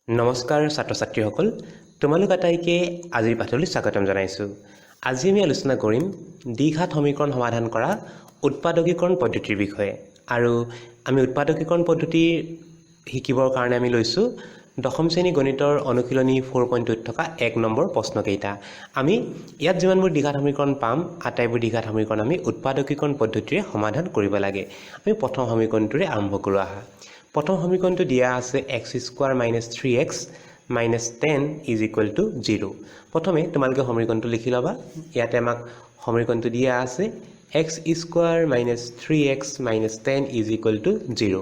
নমস্কাৰ ছাত্ৰ ছাত্ৰীসকল, তোমালোক আটাইকে আজিৰ পাঠলৈ স্বাগতম জনাইছোঁ। আজি আমি আলোচনা কৰিম দ্বিঘাত সমীকৰণ সমাধান কৰা উৎপাদকীকৰণ পদ্ধতিৰ বিষয়ে। আৰু আমি উৎপাদকীকৰণ পদ্ধতি শিকিবৰ কাৰণে আমি লৈছোঁ দশম শ্ৰেণী গণিতৰ অনুশীলনী 4.2ত থকা 1 নম্বৰ প্ৰশ্নকেইটা। আমি ইয়াত যিমানবোৰ দ্বিঘাত সমীকৰণ পাম, আটাইবোৰ দ্বিঘাত সমীকৰণ আমি উৎপাদকীকৰণ পদ্ধতিৰে সমাধান কৰিব লাগে। আমি প্ৰথম সমীকৰণটোৰে আৰম্ভ কৰোঁ আহা। প্ৰথম সমীকৰণটো দিয়া আছে x square minus three x minus 10 is equal to zero। প্ৰথমে তোমালোকে সমীকৰণটো লিখি ল'বা। ইয়াতে আমাক সমীকৰণটো দিয়া আছে x square minus three x minus 10 is equal to zero।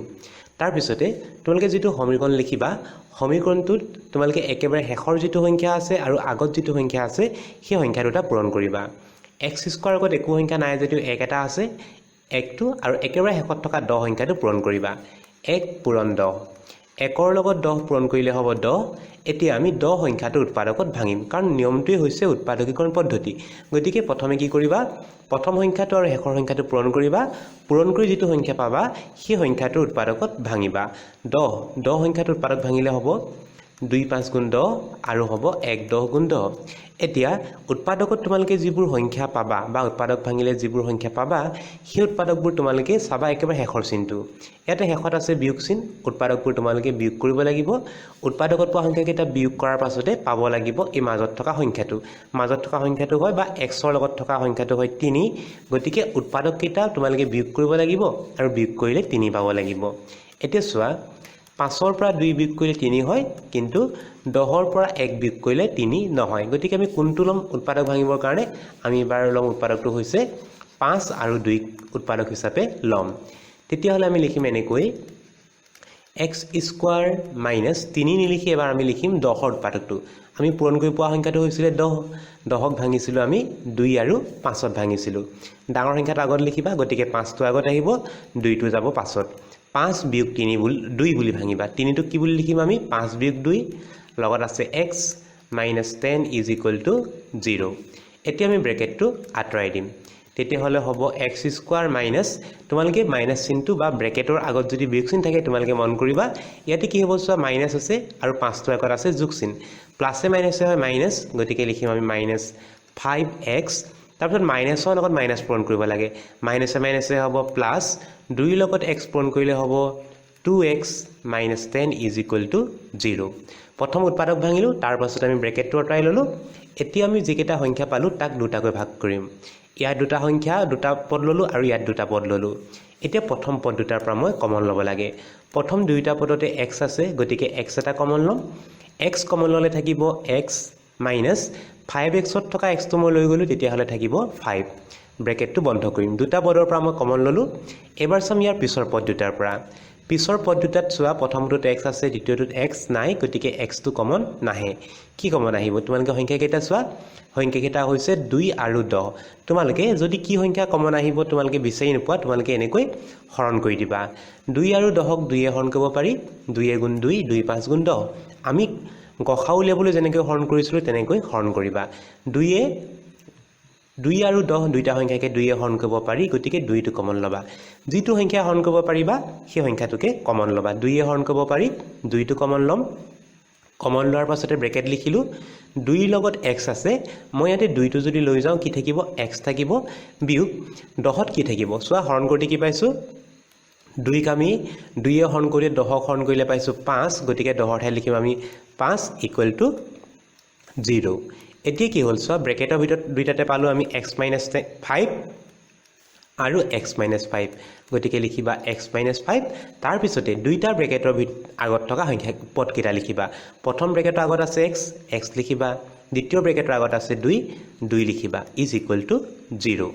তাৰপিছতে তোমালোকে যিটো সমীকৰণ লিখিবা, সমীকৰণটোত তোমালোকে একেবাৰে শেষৰ যিটো সংখ্যা আছে আৰু আগত যিটো সংখ্যা আছে, সেই সংখ্যা দুটা পূৰণ কৰিবা। এক্স স্কোৱাৰ আগত একো সংখ্যা নাই যদিও এক এটা আছে, একটো আৰু একেবাৰে শেষত থকা 10 সংখ্যাটো পূৰণ কৰিবা। 1 পূৰণ 10। একৰ লগত 10 পূৰণ কৰিলে হ'ব 10। এতিয়া আমি 10 সংখ্যাটো উৎপাদকত ভাঙিম, কাৰণ নিয়মটোৱে হৈছে উৎপাদকীকৰণ পদ্ধতি। গতিকে প্ৰথমে কি কৰিবা? প্ৰথম সংখ্যাটো আৰু শেষৰ সংখ্যাটো পূৰণ কৰিবা। পূৰণ কৰি যিটো সংখ্যা পাবা, সেই সংখ্যাটোৰ উৎপাদকত ভাঙিবা। 10, 10 সংখ্যাটো উৎপাদক ভাঙিলে হ'ব দুই পাঁচ গুণ 10 আৰু হ'ব এক 10 গুণ 10। এতিয়া উৎপাদকত তোমালোকে যিবোৰ সংখ্যা পাবা বা উৎপাদক ভাঙিলে যিবোৰ সংখ্যা পাবা, সেই উৎপাদকবোৰ তোমালোকে চাবা একেবাৰে শেষৰ চিনটো। ইয়াতে শেষত আছে বিয়োগ চিন। উৎপাদকবোৰ তোমালোকে বিয়োগ কৰিব লাগিব। উৎপাদকত পোৱা সংখ্যাকেইটা বিয়োগ কৰাৰ পাছতে পাব লাগিব এই মাজত থকা সংখ্যাটো। মাজত থকা সংখ্যাটো হয় বা এক্সৰ লগত থকা সংখ্যাটো হয় তিনি। গতিকে উৎপাদককেইটা তোমালোকে বিয়োগ কৰিব লাগিব আৰু বিয়োগ কৰিলে তিনি পাব লাগিব। এতিয়া চোৱা, পাঁচৰ পৰা দুই বিয়োগ কৰিলে তিনি হয়, কিন্তু 10ৰ পৰা এক বিয়োগ কৰিলে তিনি নহয়। গতিকে আমি কোনটো ল'ম উৎপাদক ভাঙিবৰ কাৰণে? আমি এইবাৰ ল'ম উৎপাদকটো হৈছে পাঁচ আৰু দুইক উৎপাদক হিচাপে ল'ম। তেতিয়াহ'লে আমি লিখিম এনেকৈ, এক্স স্কোৱাৰ মাইনাছ তিনি নিলিখি এবাৰ আমি লিখিম 10ৰ উৎপাদকটো। আমি পূৰণ কৰি পোৱা সংখ্যাটো হৈছিলে 10। 10ক ভাঙিছিলোঁ আমি দুই আৰু পাঁচত ভাঙিছিলোঁ। ডাঙৰ সংখ্যাটো আগত লিখিবা, গতিকে পাঁচটো আগত আহিব, দুইটো যাব পাছত। পাঁচ বিয়োগ তিনি বুলি, দুই বুলি ভাঙিবা। তিনিটোক কি বুলি লিখিম আমি? পাঁচ বিয়োগ দুই। লগত আছে x minus 10 is equal to zero। এতিয়া আমি ব্ৰেকেটটো আঁতৰাই দিম। তেতিয়াহ'লে হ'ব এক্স স্কোৱাৰ মাইনাছ, তোমালোকে মাইনাছ চিনটো বা ব্ৰেকেটৰ আগত যদি বিয়োগ চিন থাকে, তোমালোকে মন কৰিবা। ইয়াতে কি হ'ব চোৱা, মাইনাছ আছে আৰু পাঁচটো আগত আছে যোগ চিন। প্লাছে মাইনাছে হয় মাইনাছ, গতিকে লিখিম আমি মাইনাছ ফাইভ এক্স। তাৰপিছত মাইনাছৰ লগত মাইনাছ পূৰণ কৰিব লাগে। মাইনাছে মাইনাছে হ'ব প্লাছ। দুইৰ লগত এক্স পূৰণ কৰিলে হ'ব two x minus 10 is equal to zero। প্ৰথম উৎপাদক ভাঙিলোঁ, তাৰপাছত আমি ব্ৰেকেটটো আঁতৰাই ল'লোঁ। এতিয়া আমি যিকেইটা সংখ্যা পালোঁ, তাক দুটাকৈ ভাগ কৰিম। ইয়াত দুটা সংখ্যা, দুটা পদ ল'লোঁ আৰু ইয়াত দুটা পদ ল'লোঁ। এতিয়া প্ৰথম পদ দুটাৰ পৰা মই কমন ল'ব লাগে। প্ৰথম দুয়োটা পদতে এক্স আছে, গতিকে এক্স এটা কমন ল'ম। এক্স কমন ল'লে থাকিব এক্স মাইনাছ ফাইভ। এক্সত থকা এক্সটো মই লৈ গ'লোঁ, তেতিয়াহ'লে থাকিব ফাইভ। ব্ৰেকেটটো বন্ধ কৰিম। দুটা পদৰ পৰা মই কমন ল'লোঁ। এইবাৰ চাম ইয়াৰ পিছৰ পদ দুটাৰ পৰা। পিছৰ পদ দুটাত চোৱা, প্ৰথমটোত এক্স আছে, দ্বিতীয়টোত এক্স নাই, গতিকে এক্সটো কমন নাহে। কি কমন আহিব? তোমালোকে সংখ্যাকেইটা চোৱা। সংখ্যাকেইটা হৈছে দুই আৰু 10। তোমালোকে যদি কি সংখ্যা কমন আহিব তোমালোকে বিচাৰি নোপোৱা, তোমালোকে এনেকৈ হৰণ কৰি দিবা। দুই আৰু 10ক দুয়ে হৰণ কৰিব পাৰি। দুয়ে গুণ দুই, দুই পাঁচ গুণ 10। আমি গসাগু উলিয়াবলৈ যেনেকৈ হৰণ কৰিছিলোঁ, তেনেকৈ হৰণ কৰিবা। দুয়ে দুই আৰু 10 দুইটা সংখ্যাকে দুয়ে হৰণ কৰিব পাৰি, গতিকে দুইটো কমন ল'বা। যিটো সংখ্যা হৰণ কৰিব পাৰিবা, সেই সংখ্যাটোকে কমন ল'বা। দুয়ে হৰণ কৰিব পাৰি, দুইটো কমন ল'ম। কমন লোৱাৰ পাছতে ব্ৰেকেট লিখিলোঁ। দুইৰ লগত এক্স আছে, মই ইয়াতে দুইটো যদি লৈ যাওঁ, কি থাকিব? এক্স থাকিব। বিয়োগ 10ত কি থাকিব চোৱা। হৰণ কৰোঁতে কি পাইছোঁ? দুইক আমি দুয়ে হৰণ কৰিলে, 10ক হৰণ কৰিলে পাইছোঁ পাঁচ। গতিকে 10ৰ ঠাইত লিখিম আমি পাঁচ ইকুৱেল টু জিৰ'। এতিয়া কি হ'ল চোৱা, ব্ৰেকেটৰ ভিতৰত দুইটাতে পালোঁ আমি এক্স মাইনাছ ফাইভ আৰু এক্স মাইনাছ ফাইভ। গতিকে লিখিবা এক্স মাইনাছ ফাইভ। তাৰপিছতে দুইটা ব্ৰেকেটৰ আগত থকা সংখ্যা পদকেইটা লিখিবা। প্ৰথম ব্ৰেকেটৰ আগত আছে এক্স, এক্স লিখিবা। দ্বিতীয় ব্ৰেকেটৰ আগত আছে দুই, দুই লিখিবা, is equal to zero.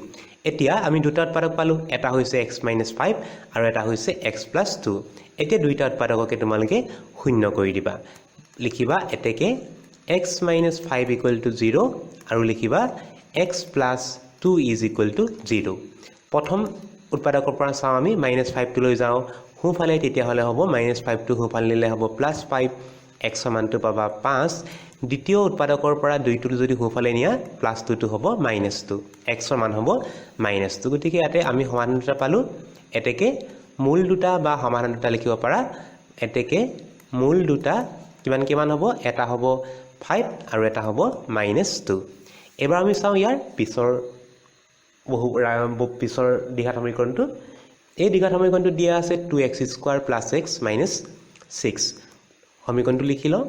এতিয়া আমি দুটা উৎপাদক পালোঁ, এটা হৈছে এক্স মাইনাছ ফাইভ আৰু এটা হৈছে এক্স প্লাছ টু। এতিয়া দুইটা উৎপাদককে তোমালোকে শূন্য কৰি দিবা। লিখিবা এতেকে x minus five equal to zero আৰু লিখিবা x plus two is equal to zero। প্ৰথম উৎপাদকৰ পৰা চাওঁ, আমি মাইনাছ ফাইভটো লৈ যাওঁ সোঁফালে, তেতিয়াহ'লে হ'ব মাইনাছ ফাইভটো সোঁফালে নিলে হ'ব প্লাছ ফাইভ, এক্সৰ মানটো পাবা পাঁচ। দ্বিতীয় উৎপাদকৰ পৰা দুইটো যদি সোঁফালে নিয়া, প্লাছ টুটো হ'ব মাইনাছ টু, এক্সৰ মান হ'ব মাইনাছ টু। গতিকে ইয়াতে আমি সমাধান দুটা পালোঁ। এতেকে মূল দুটা বা সমাধান দুটা লিখিব পাৰা। এতেকে মূল দুটা কিমান কিমান হ'ব? এটা হ'ব 5 আৰু এটা হ'ব -2। এবাৰ আমি চাওঁ ইয়াৰ পিছৰ বহু পিছৰ দ্বিঘাত সমীকৰণটো। এই দ্বিঘাত সমীকৰণটো দিয়া আছে 2x square plus x minus 6। সমীকৰণটো লিখি লওঁ,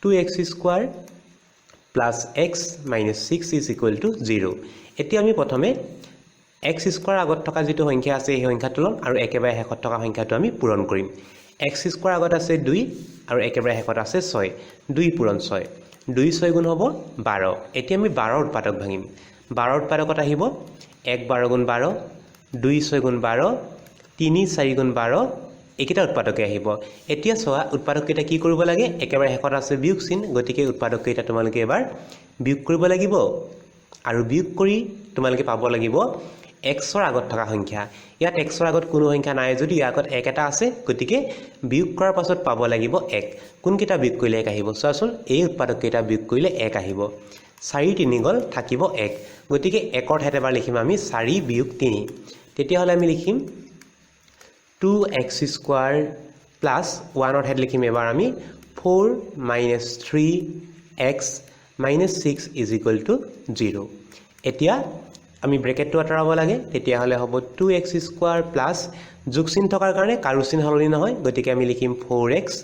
2x square plus x minus 6 is equal to 0। এতিয়া আমি প্ৰথমে এক্স স্কোৱাৰ আগত থকা যিটো সংখ্যা আছে, সেই সংখ্যাটো ল'ম আৰু একেবাৰে শেষত থকা সংখ্যাটো আমি পূৰণ কৰিম। এক্স স্কোৱাৰ আগত আছে 2 আৰু একেবাৰে শেষত আছে 6। 2 পূৰণ 6, 2 6 গুণ হ'ব 12। এতিয়া আমি 12ৰ উৎপাদক ভাঙিম। 12ৰ উৎপাদকত আহিব 1 12 গুণ 12, 2 6 গুণ 12, 3 4 গুণ 12, এইকেইটা উৎপাদকে আহিব। এতিয়া চোৱা, উৎপাদককেইটা কি কৰিব লাগে? একেবাৰে শেষত আছে বিয়োগ চিন, গতিকে উৎপাদককেইটা তোমালোকে এবাৰ বিয়োগ কৰিব লাগিব আৰু বিয়োগ কৰি তোমালোকে পাব লাগিব এক্সৰ আগত থকা সংখ্যা। ইয়াত এক্সৰ আগত কোনো সংখ্যা নাই যদি ইয়াৰ আগত 1 এটা আছে, গতিকে বিয়োগ কৰাৰ পাছত পাব লাগিব 1। কোনকেইটা বিয়োগ কৰিলে 1 আহিব চোৱাচোন। এই উৎপাদককেইটা বিয়োগ কৰিলে 1 আহিব। 4 3 গ'ল, থাকিব 1। গতিকে 1ৰ ঠাইত এবাৰ লিখিম আমি 4 বিয়োগ 3। তেতিয়াহ'লে আমি লিখিম 2 এক্স স্কোৱাৰ প্লাছ 1ৰ ঠাইত লিখিম এবাৰ আমি 4 minus 3 x minus 6 is equal to 0। এতিয়া আমি ব্ৰেকেটটো আঁতৰাব লাগে। তেতিয়াহ'লে হ'ব 2 এক্স স্কোৱাৰ প্লাছ, যোগ চিন থকাৰ কাৰণে কাৰো চিন সলনি নহয়, গতিকে আমি লিখিম 4 এক্স,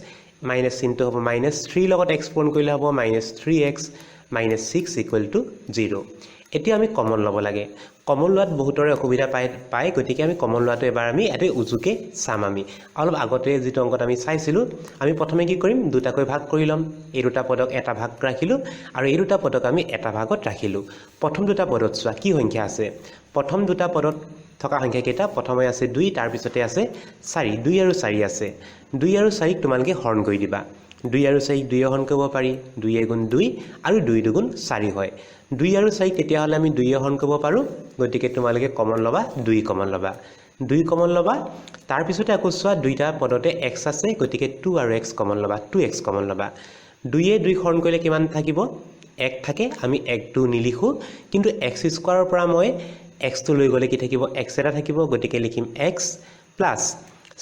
মাইনাছ চিনটো হ'ব মাইনাছ, 3ৰ লগত এক্স পূৰণ কৰিলে হ'ব minus 3 x minus 6 equal to 0। এতিয়া আমি কমন ল'ব লাগে। কমন লোৱাত বহুতৰে অসুবিধা পায়, গতিকে আমি কমন লোৱাটো এবাৰ আমি ইয়াতে উজুকে চাম। আমি অলপ আগতে যিটো অংকত আমি চাইছিলোঁ, আমি প্ৰথমে কি কৰিম? দুটাকৈ ভাগ কৰি ল'ম। এই দুটা পদক এটা ভাগ ৰাখিলোঁ আৰু এই দুটা পদক আমি এটা ভাগত ৰাখিলোঁ। প্ৰথম দুটা পদত চোৱা কি সংখ্যা আছে। প্ৰথম দুটা পদত থকা সংখ্যাকেইটা, প্ৰথমে আছে 2, তাৰপিছতে আছে 4। 2 আৰু 4 আছে। 2 আৰু 4ক তোমালোকে হৰণ কৰি দিবা। 2 আৰু 4ক 2য়ে হৰণ কৰিব পাৰি। 2 এগুণ 2 আৰু 2 দুগুণ 4 হয়। 2 আৰু 4ক তেতিয়াহ'লে আমি 2য়ে হৰণ কৰিব পাৰোঁ, গতিকে তোমালোকে কমন ল'বা, 2 কমন ল'বা, 2 কমন ল'বা। তাৰপিছতে আকৌ চোৱা, দুইটা পদতে এক্স আছে, গতিকে 2 আৰু এক্স কমন ল'বা, 2 এক্স কমন ল'বা। 2য়ে 2 হৰণ কৰিলে কিমান থাকিব? 1 থাকে। আমি 1টো নিলিখোঁ, কিন্তু এক্স স্কোৱাৰৰ পৰা মই এক্সটো লৈ গ'লে কি থাকিব? এক্স এটা থাকিব, গতিকে লিখিম এক্স প্লাছ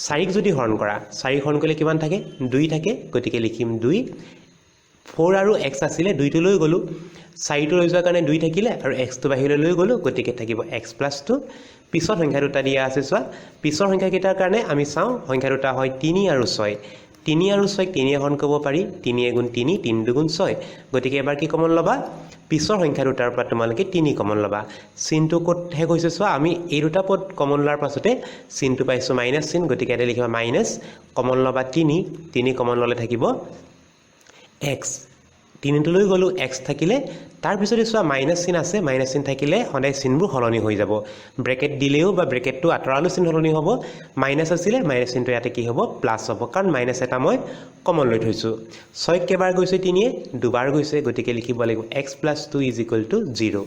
4ক যদি হৰণ কৰা, 4 হৰণ কৰিলে কিমান থাকে? 2 থাকে, গতিকে লিখিম 2। 4 আৰু এক্স আছিলে, 2টো লৈ গ'লোঁ। 4টো লৈ যোৱাৰ কাৰণে 2 থাকিলে আৰু এক্সটো বাহিৰলৈ লৈ গ'লোঁ, গতিকে থাকিব এক্স প্লাছ 2। পিছৰ সংখ্যা দুটা দিয়া আছে চোৱা। পিছৰ সংখ্যাকেইটাৰ কাৰণে আমি চাওঁ, সংখ্যা দুটা হয় 3 আৰু 6। 3 আৰু 6ক 3য়ে হৰণ কৰিব পাৰি। 3 এগুণ 3, 3 দুগুণ 6। গতিকে এবাৰ কি কমন ল'বা? পিছৰ সংখ্যা দুটাৰ পৰা তোমালোকে 3 কমন ল'বা। চিনটো ক'ত শেষ হৈছে চোৱা। আমি এই দুটা পদ কমন লোৱাৰ পাছতে চিনটো পাইছোঁ মাইনাছ চিন, গতিকে ইয়াতে লিখিবা মাইনাছ, কমন ল'বা 3। 3 কমন ল'লে থাকিব এক্স। 3টো লৈ গ'লোঁ, এক্স থাকিলে। তাৰপিছতে চোৱা, মাইনাছ চিন আছে। মাইনাছ চিন থাকিলে সদায় চিনবোৰ সলনি হৈ যাব। ব্ৰেকেট দিলেও বা ব্ৰেকেটটো আঁতৰালেও চিন সলনি হ'ব। মাইনাছ আছিলে, মাইনাছ চিনটো ইয়াতে কি হ'ব? প্লাছ হ'ব, কাৰণ মাইনাছ এটা মই কমন লৈ থৈছোঁ। 6ক কেইবাৰ গৈছে 3য়ে? দুবাৰ গৈছে, গতিকে লিখিব লাগিব x plus 2 is equal to 0।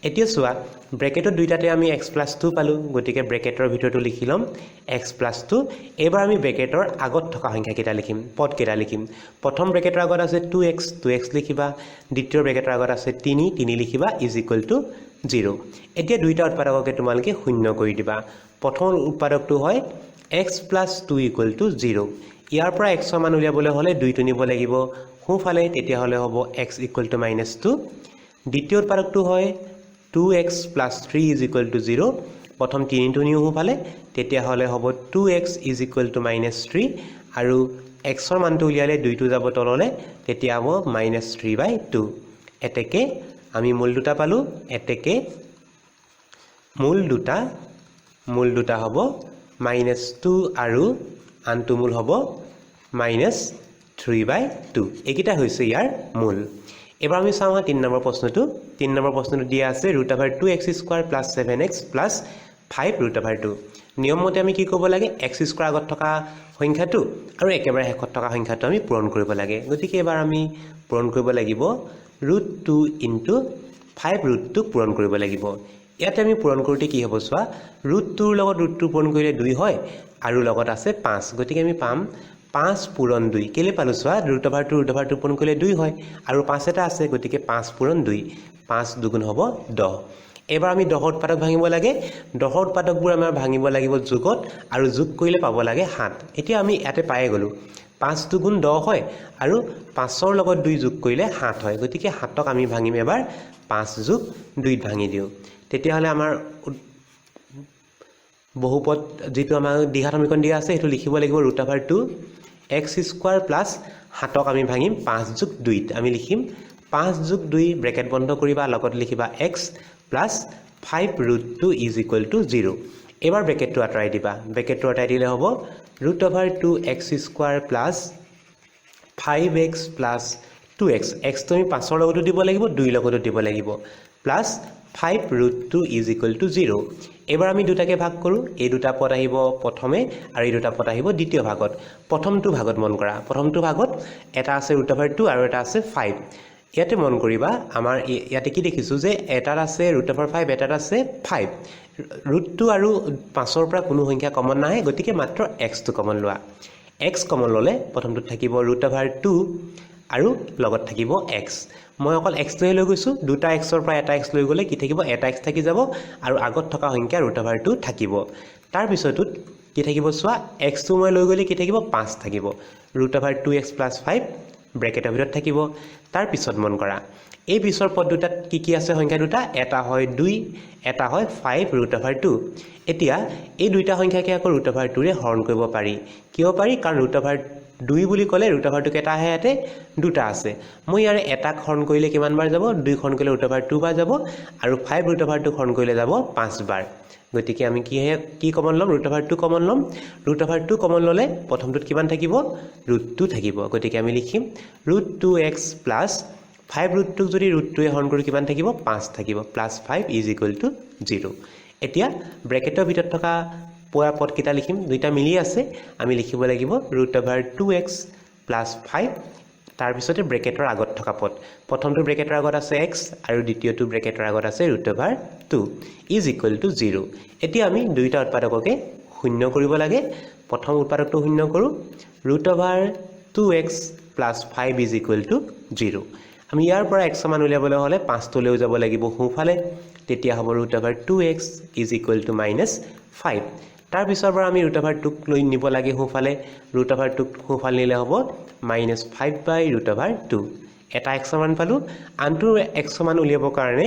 এতিয়া চোৱা, ব্ৰেকেটত দুইটাতে আমি এক্স প্লাছ 2 পালোঁ, গতিকে ব্ৰেকেটৰ ভিতৰতো লিখি ল'ম এক্স প্লাছ 2। এইবাৰ আমি ব্ৰেকেটৰ আগত থকা সংখ্যাকেইটা লিখিম, পদকেইটা লিখিম। প্ৰথম ব্ৰেকেটৰ আগত আছে 2 এক্স, 2 এক্স লিখিবা। দ্বিতীয় ব্ৰেকেটৰ আগত আছে 3, 3 লিখিবা, is equal to 0। এতিয়া দুইটা উৎপাদককে তোমালোকে শূন্য কৰি দিবা। প্ৰথম উৎপাদকটো হয় x plus 2 equal to 0। ইয়াৰ পৰা এক্সৰ মান উলিয়াবলৈ হ'লে 2টো নিব লাগিব সোঁফালে, তেতিয়াহ'লে হ'ব x equal to minus 2। দ্বিতীয় উৎপাদকটো হয় 2 x plus 3 is equal to 0। প্ৰথম 3টো নিওঁ সোঁফালে, তেতিয়াহ'লে হ'ব 2 x is equal to minus 3 আৰু এক্সৰ মানটো উলিয়ালে 2টো যাব তললৈ, তেতিয়া হ'ব মাইনাছ 3 বাই 2। এতেকে আমি মূল দুটা পালোঁ। এতেকে মূল দুটা হ'ব মাইনাছ 2 আৰু আনটো মূল হ'ব মাইনাছ 3 বাই 2। এইকেইটা হৈছে ইয়াৰ মূল। এবাৰ আমি চাওঁ 3 নম্বৰ প্ৰশ্নটো। 3 নম্বৰ প্ৰশ্নটো দিয়া আছে root over 2 x square plus 7 x plus 5 root over 2। নিয়মমতে আমি কি কৰিব লাগে? এক্স স্কোৱাৰ আগত থকা সংখ্যাটো আৰু একেবাৰে শেষত থকা সংখ্যাটো আমি পূৰণ কৰিব লাগে। গতিকে এবাৰ আমি পূৰণ কৰিব লাগিব, ৰুট 2 ইনটু 5 ৰুট 2ক পূৰণ কৰিব লাগিব। ইয়াতে আমি পূৰণ কৰোঁতে কি হ'ব চোৱা। ৰুট 2ৰ লগত ৰুট 2 পূৰণ কৰিলে 2 হয় আৰু লগত আছে 5, গতিকে আমি পাম 5 পূৰণ 2। কেলৈ পালোঁ চোৱা। Root over 2, root over 2 পূৰণ কৰিলে 2 হয় আৰু 5 এটা আছে, গতিকে 5 পূৰণ 2, 5 দুগুণ হ'ব 10। এইবাৰ আমি 10ৰ উৎপাদক ভাঙিব লাগে। 10ৰ উৎপাদকবোৰ আমাৰ ভাঙিব লাগিব যোগত আৰু যোগ কৰিলে পাব লাগে 7। এতিয়া আমি ইয়াতে পায়ে গ'লোঁ। 5 দুগুণ 10 হয় আৰু 5ৰ লগত 2 যোগ কৰিলে 7 হয়। গতিকে 7ক আমি ভাঙিম এবাৰ 5 যোগ 2ত ভাঙি দিওঁ। তেতিয়াহ'লে আমাৰ বহুপদ যিটো আমাৰ দ্বিঘাত সমীকৰণ দিয়া আছে সেইটো লিখিব লাগিব root over 2 x square plus 7ক আমি ভাঙিম 5 যোগ 2ত। আমি লিখিম 5 যোগ 2 ব্ৰেকেট বন্ধ কৰিবা, লগত লিখিবা x plus 5 root 2 is equal to 0। এবাৰ ব্ৰেকেটটো আঁতৰাই দিবা। ব্ৰেকেটটো আঁতৰাই দিলে হ'ব root over 2 x square plus 5x plus 2x। এক্সটো আমি 5ৰ লগতো দিব লাগিব, 2ৰ লগতো দিব লাগিব, plus 5 root 2 is equal to 0। এবাৰ আমি দুটাকে ভাগ কৰোঁ। এই দুটা পদ আহিব প্ৰথমে আৰু এই দুটা পদ আহিব দ্বিতীয় ভাগত। প্ৰথমটো ভাগত মন কৰা, প্ৰথমটো ভাগত এটা আছে ৰুট অভাৰ 2 আৰু এটা আছে 5। ইয়াতে মন কৰিবা, আমাৰ ইয়াতে কি দেখিছোঁ যে এটাত আছে ৰুট অভাৰ 5, এটাত আছে 5। ৰুট 2 আৰু 5ৰ পৰা কোনো সংখ্যা কমন নাহে, গতিকে মাত্ৰ এক্সটো কমন লোৱা। এক্স কমন ল'লে প্ৰথমটোত থাকিব ৰুট অভাৰ 2 আৰু লগত থাকিব এক্স। মই অকল এক্সটোহে লৈ গৈছোঁ। দুটা এক্সৰ পৰা এটা এক্স লৈ গ'লে কি থাকিব? এটা এক্স থাকি যাব আৰু আগত থকা সংখ্যা ৰুট অভাৰ 2 থাকিব। তাৰপিছতোত কি থাকিব চোৱা, এক্সটো মই লৈ গ'লে কি থাকিব? 5 থাকিব। Root over 2 x plus 5 ব্ৰেকেটৰ ভিতৰত থাকিব। তাৰপিছত মন কৰা, এই পিছৰ পদ দুটাত কি কি আছে? সংখ্যা দুটা, এটা হয় 2, এটা হয় 5 ৰুট অভাৰ 2। এতিয়া এই দুইটা সংখ্যাকে আকৌ ৰুট অভাৰ 2ৰে হৰণ কৰিব পাৰি। কিয় পাৰি? কাৰণ ৰুট অভাৰ 2 বুলি ক'লে ৰুট অভাৰ 2 কেইটা আহে? ইয়াতে দুটা আছে। মই ইয়াৰে এটাক হৰণ কৰিলে কিমান বাৰ যাব? 2 হৰণ কৰিলে ৰুট অভাৰ 2 বাৰ যাব আৰু 5 ৰুট অভাৰ 2 হৰণ কৰিলে যাব 5 বাৰ। গতিকে আমি কি কমন ল'ম? ৰুট অভাৰ 2 কমন ল'ম। ৰুট অভাৰ 2 কমন ল'লে প্ৰথমটোত কিমান থাকিব? ৰুট 2 থাকিব। গতিকে আমি লিখিম ৰুট 2 এক্স প্লাছ 5 ৰুট 2ক যদি ৰুট 2ৱে হৰণ কৰি কিমান থাকিব? 5 থাকিব, plus 5 is equal to 0। এতিয়া ব্ৰেকেটৰ ভিতৰত থকা পোৱা পদকেইটা লিখিম, দুইটা মিলি আছে। আমি লিখিব লাগিব root over 2 x plus 5, তাৰপিছতে ব্ৰেকেটৰ আগত থকা পদ। প্ৰথমটো ব্ৰেকেটৰ আগত আছে এক্স আৰু দ্বিতীয়টো ব্ৰেকেটৰ আগত আছে root over 2 is equal to 0। এতিয়া আমি দুয়োটা উৎপাদককে শূন্য কৰিব লাগে। প্ৰথম উৎপাদকটো শূন্য কৰোঁ, root over 2 x plus 5 is equal to 0। আমি ইয়াৰ পৰা এক্সৰ মান উলিয়াবলৈ হ'লে 5টোলৈও যাব লাগিব সোঁফালে, তেতিয়া হ'ব root over 2 x is equal to minus 5। তাৰপিছৰ পৰা আমি ৰুট অভাৰ 2ক লৈ নিব লাগে সোঁফালে। ৰুট অভাৰ 2ক সোঁফালে নিলে হ'ব minus 5 by root over 2। এটা এক্সৰ মান পালোঁ। আনটো এক্সৰ মান উলিয়াবৰ কাৰণে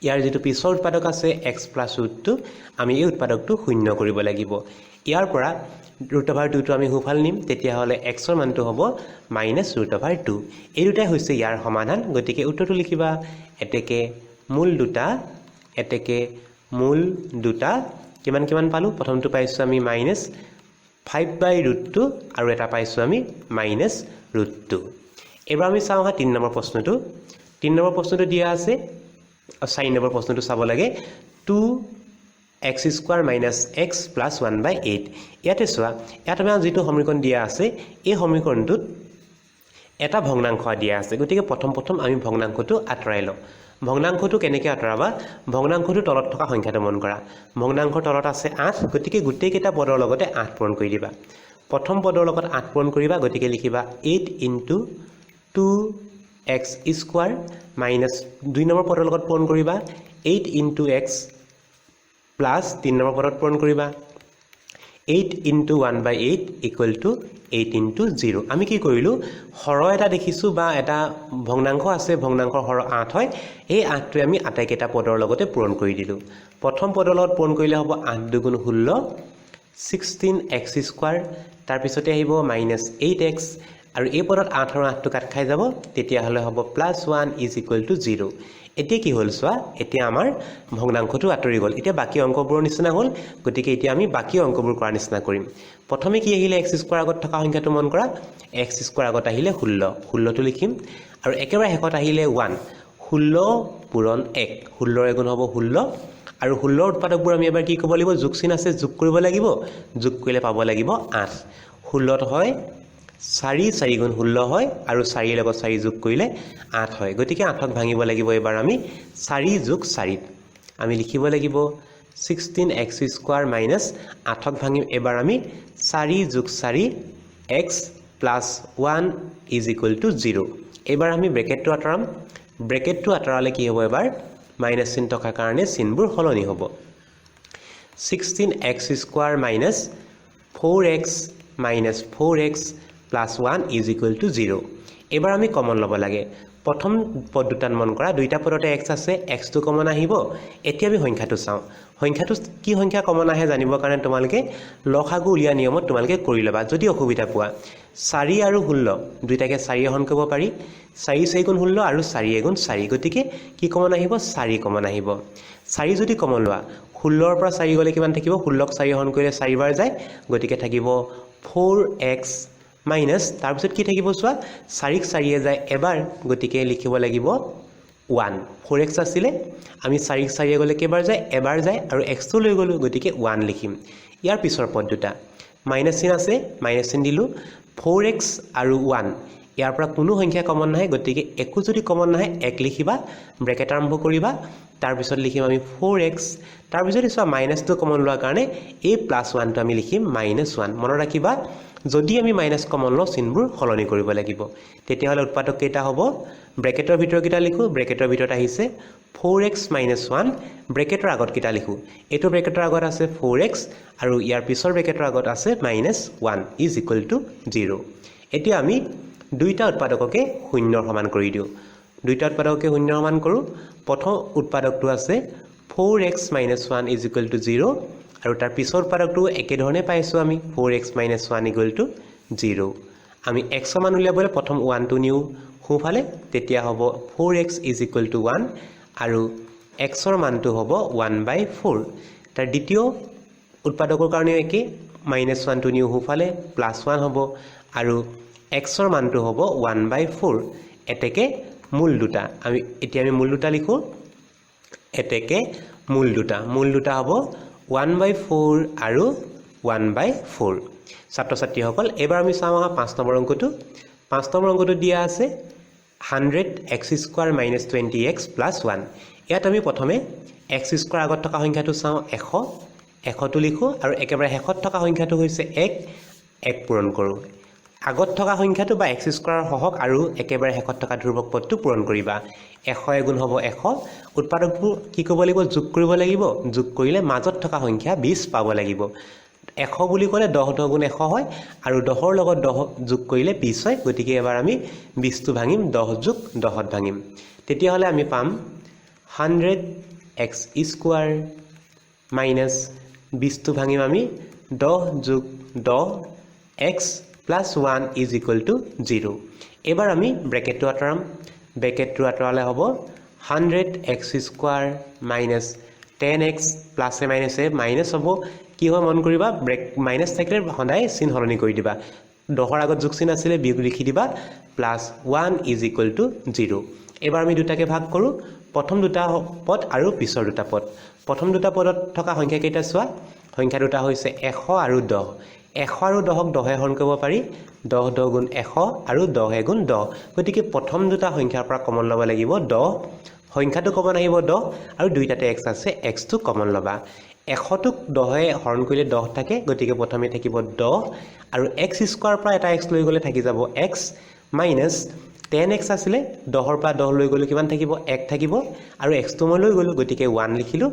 ইয়াৰ যিটো পিছৰ উৎপাদক আছে এক্স প্লাছ ৰুট 2, আমি এই উৎপাদকটো শূন্য কৰিব লাগিব। ইয়াৰ পৰা ৰুট অভাৰ 2টো আমি সোঁফালে নিম, তেতিয়াহ'লে এক্সৰ মানটো হ'ব মাইনাছ ৰুট অভাৰ 2। এই দুটাই হৈছে ইয়াৰ সমাধান। গতিকে উত্তৰটো লিখিবা, এতেকে মূল দুটা, এতেকে মূল দুটা কিমান কিমান পালোঁ? প্ৰথমটো পাইছোঁ আমি মাইনাছ 5 বাই ৰুট 2 আৰু এটা পাইছোঁ আমি মাইনাছ ৰুট 2। এইবাৰ আমি চাওঁ আহা 3 নম্বৰ প্ৰশ্নটো। 3 নম্বৰ প্ৰশ্নটো দিয়া আছে, 4 নম্বৰ প্ৰশ্নটো চাব লাগে, 2 x square minus x plus 1 by 8। ইয়াতে চোৱা, ইয়াত আমাৰ যিটো সমীকৰণ দিয়া আছে এই সমীকৰণটোত এটা ভগ্নাংশ দিয়া আছে। গতিকে প্ৰথম প্ৰথম আমি ভগ্নাংশটো আঁতৰাই লওঁ। ভগ্নাংশটো কেনেকৈ আঁতৰাবা? ভগ্নাংশটোৰ তলত থকা সংখ্যাটো মন কৰা। ভগ্নাংশৰ তলত আছে 8, গতিকে গোটেইকেইটা পদৰ লগতে 8 পূৰণ কৰি দিবা। প্ৰথম পদৰ লগত 8 পূৰণ কৰিবা, গতিকে লিখিবা 8 into 2 x square minus 2 number পদৰ লগত পূৰণ কৰিবা 8 ইনটু এক্স প্লাছ 3 নম্বৰ পদত পূৰণ কৰিবা 8 into 1 by 8 equal to 8 into 0। আমি কি কৰিলোঁ? হৰ এটা দেখিছোঁ বা এটা ভগ্নাংশ আছে, ভগ্নাংশৰ হৰ 8 হয়। এই 8টোৱে আমি আটাইকেইটা পদৰ লগতে পূৰণ কৰি দিলোঁ। প্ৰথম পদৰ লগত পূৰণ কৰিলে হ'ব 8 দুগুণ 16, 16 এক্স স্কোৱাৰ, তাৰপিছতে আহিব মাইনাছ 8 এক্স আৰু এই পদত 8 আৰু 8টো কাট খাই যাব, তেতিয়াহ'লে হ'ব plus 1 is equal to 0। এতিয়া কি হ'ল চোৱা, এতিয়া আমাৰ ভগ্নাংশটো আঁতৰি গ'ল। এতিয়া বাকী অংকবোৰৰ নিচিনা হ'ল। গতিকে এতিয়া আমি বাকী অংকবোৰ কৰাৰ নিচিনা কৰিম। প্ৰথমে কি আহিলে? এক্স স্কোৱাৰ আগত থকা সংখ্যাটো মন কৰা। এক্স স্কোৱাৰ আগত আহিলে 16, 16টো লিখিম আৰু একেবাৰে শেষত আহিলে 1, 16 পূৰণ 1, 16ৰ এগুণ হ'ব 16। আৰু 16ৰ উৎপাদকবোৰ আমি এবাৰ কি ক'ব লাগিব? যোগ চিন আছে, যোগ কৰিব লাগিব। যোগ কৰিলে পাব লাগিব 8। 16ত হয় 4, 4 গুণ 16 হয় আৰু 4ৰ লগত 4 যোগ কৰিলে 8 হয়। গতিকে 8ক ভাঙিব লাগিব এবাৰ আমি 4 যোগ 4ত। আমি লিখিব লাগিব 16 এক্স স্কোৱাৰ মাইনাছ 8ক ভাঙিম এবাৰ আমি 4 যোগ 4 x plus 1 is equal to 0। এইবাৰ আমি ব্ৰেকেটটো আঁতৰাম। ব্ৰেকেটটো আঁতৰালে কি হ'ব? এবাৰ মাইনাছ চিন থকাৰ কাৰণে চিনবোৰ সলনি হ'ব। 16 x square minus 4 x minus 4 x plus 1 is equal to 0। এইবাৰ আমি কমন ল'ব লাগে। প্ৰথম পদ দুটাত মন কৰা, দুইটা পদতে এক্স আছে, এক্সটো কমন আহিব। এতিয়া আমি সংখ্যাটো চাওঁ, সংখ্যাটো কি সংখ্যা কমন আহে জানিবৰ কাৰণে তোমালোকে লসাগু উলিওৱা নিয়মত তোমালোকে কৰি ল'বা যদি অসুবিধা পোৱা। 4 আৰু 16 দুইটাকে 4 হৰণ কৰিব পাৰি, 4 4 গুণ 16 আৰু 4 এগুণ 4, গতিকে কি কমন আহিব? 4 কমন আহিব। 4 যদি কমন লোৱা, 16ৰ পৰা 4 গ'লে কিমান থাকিব? 16ক 4 হৰণ কৰিলে 4 বাৰ যায়, গতিকে থাকিব 4x minus, তাৰপিছত কি থাকিব চোৱা, 4ক 4 যায় এবাৰ, গতিকে লিখিব লাগিব 1। 4x আছিলে, আমি 4ক 4 গ'লে কেইবাৰ যায়? এবাৰ যায়, আৰু এক্সটো লৈ গ'লোঁ, গতিকে 1 লিখিম। ইয়াৰ পিছৰ পদ দুটা মাইনাছ চিন আছে, মাইনাছ চিন দিলোঁ। 4x আৰু 1, ইয়াৰ পৰা কোনো সংখ্যা কমন নাহে, গতিকে একো যদি কমন নাহে 1 লিখিবা, ব্ৰেকেট আৰম্ভ কৰিবা, তাৰপিছত লিখিম আমি 4x। তাৰপিছত চোৱা মাইনাছটো কমন লোৱাৰ কাৰণে এই প্লাছ 1টো আমি লিখিম মাইনাছ 1। মনত ৰাখিবা, যদি আমি মাইনাছ কমন লওঁ চিনবোৰ সলনি কৰিব লাগিব। তেতিয়াহ'লে উৎপাদক কেইটা হ'ব? ব্ৰেকেটৰ ভিতৰকেইটা লিখোঁ, ব্ৰেকেটৰ ভিতৰত আহিছে 4x minus 1, ব্ৰেকেটৰ আগতকেইটা লিখোঁ, এইটো ব্ৰেকেটৰ আগত আছে 4x আৰু ইয়াৰ পিছৰ ব্ৰেকেটৰ আগত আছে মাইনাছ 1 is equal to 0। এতিয়া আমি দুইটা উৎপাদককে শূন্যৰ সমান কৰি দিওঁ। দুইটা উৎপাদককে শূন্যৰ সমান কৰোঁ। প্ৰথম উৎপাদকটো আছে 4x minus 1 is equal to 0 আৰু তাৰ পিছৰ উৎপাদকটো একেধৰণে পাইছোঁ আমি 4x minus 1 equal to 0। আমি এক্সৰ মান উলিয়াবলৈ প্ৰথম 1টো নিওঁ সোঁফালে, তেতিয়া হ'ব 4x is equal to 1 আৰু এক্সৰ মানটো হ'ব 1/4। তাৰ দ্বিতীয় উৎপাদকৰ কাৰণেও একেই, মাইনাছ 1টো নিওঁ সোঁফালে, প্লাছ 1 হ'ব আৰু এক্সৰ মানটো হ'ব 1/4। এতেকে মূল দুটা আমি এতিয়া আমি মূল দুটা লিখোঁ। এতেকে মূল দুটা হ'ব 1/4 আৰু 1/4। ছাত্ৰ ছাত্ৰীসকল, এইবাৰ আমি চাওঁ আহা 5 নম্বৰ অংকটো। 5 নম্বৰ অংকটো দিয়া আছে 100 x square minus 20x plus 1। ইয়াত আমি প্ৰথমে এক্স স্কোৱাৰ আগত থকা সংখ্যাটো চাওঁ, 100, 100টো লিখোঁ আৰু একেবাৰে শেষত থকা সংখ্যাটো হৈছে 1, 1 পূৰণ কৰোঁ। আগত থকা সংখ্যাটো বা এক্স স্কোৱাৰৰ সহগ আৰু একেবাৰে শেষত থকা ধ্ৰুৱক পদটো পূৰণ কৰিবা। 100 এগুণ হ'ব 100। উৎপাদকবোৰ কি কৰিব লাগিব? যোগ কৰিব লাগিব। যোগ কৰিলে মাজত থকা সংখ্যা 20 পাব লাগিব। 100 বুলি ক'লে 10 10 গুণ 100 হয় আৰু 10ৰ লগত 10 যোগ কৰিলে 20 হয়, গতিকে এবাৰ আমি 20টো ভাঙিম, 10 যোগ 10ত ভাঙিম। তেতিয়াহ'লে আমি পাম 100 এক্স স্কোৱাৰ মাইনাছ 20টো ভাঙিম আমি 10 যোগ 10 x plus 1 is equal to 0। এইবাৰ আমি ব্ৰেকেটটো আঁতৰাম। ব্ৰেকেটটো আঁতৰালে হ'ব 100 এক্স স্কোৱাৰ মাইনাছ 10x প্লাছে মাইনাছে মাইনাছ হ'ব। কি হয় মন কৰিবা, মাইনাছ থাকিলে সদায় চিন সলনি কৰি দিবা। 10ৰ আগত যোগ চিন আছিলে, বিয়োগ লিখি দিবা, প্লাছ 1 is equal to 0। এইবাৰ আমি দুটাকে ভাগ কৰোঁ, প্ৰথম দুটা পদ আৰু পিছৰ দুটা পদ। প্ৰথম দুটা পদত থকা সংখ্যাকেইটা চোৱা, সংখ্যা দুটা হৈছে 100 আৰু 10। 100 আৰু 10ক 10 হৰণ কৰিব পাৰি, 10 10 গুণ 100 আৰু 10 এগুণ 10, গতিকে প্ৰথম দুটা সংখ্যাৰ পৰা কমন ল'ব লাগিব 10, সংখ্যাটো কমন আহিব 10 আৰু দুইটাতে এক্স আছে, এক্সটো কমন ল'বা। 100টোক 10 হৰণ কৰিলে 10 থাকে, গতিকে প্ৰথমে থাকিব 10 আৰু এক্স স্কোৱাৰৰ পৰা এটা এক্স লৈ গ'লে থাকি যাব এক্স মাইনাছ 10x আছিলে, 10ৰ পৰা 10 লৈ গ'লে কিমান থাকিব? 1 থাকিব আৰু এক্সটো মই লৈ গ'লোঁ, গতিকে 1 লিখিলোঁ।